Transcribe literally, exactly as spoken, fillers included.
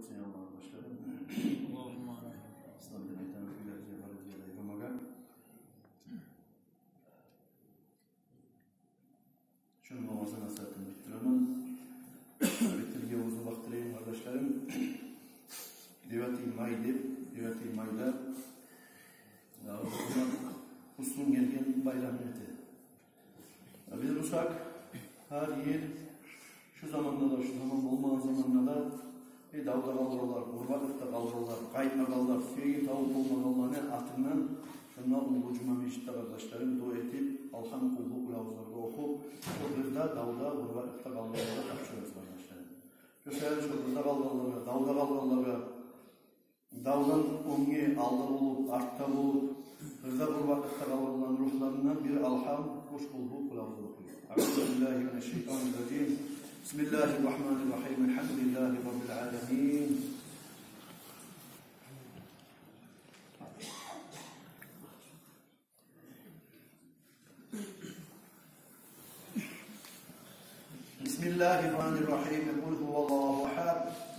Сен Аллагь башлады. Аллагьумма амин. Ислам дин айтамыз, уьйлерде бар, уьйлерде бар. Шуну намазын асатын битдиремен. Битирге узу бакътырайым, къардашларым. Девятый май деп, девятый майда, я, Гьусун гелген байрамын эте. Биз бусакъ, гьар йыл шу заманда да, шу заман болмагъан заманда да, э, давда къалгъанлар, гьурбатлыкъда къалгъанлар, къайтмагъанлар, сюегин табып болмагъанланы атындан шунда Уллу Жума межитде, къардашларым, дуа этип, Алгьам, Къулгьу, Къулагъузланы охуп, шо къырда, давда, гьурбатлыкъда къалгъанлагъа тапшурабыз, къардашларым. Шо саялы шо къырда къалгъанлагъа, давда къалгъанлагъа, давдан оьнгде, алда болуп, артда болуп, къырда, гьурбатлыкъда къалгъанланы ругьларындан бир Алгьам, уьч Къулгьу, Къулагъузну охуйбуз. أعوذ بالله من الشيطان الرجيم. بسم الله الرحمن الرحيم. الحمد لله رب العالمين. بسم الله الرحمن الرحيم. قل هو الله أحد.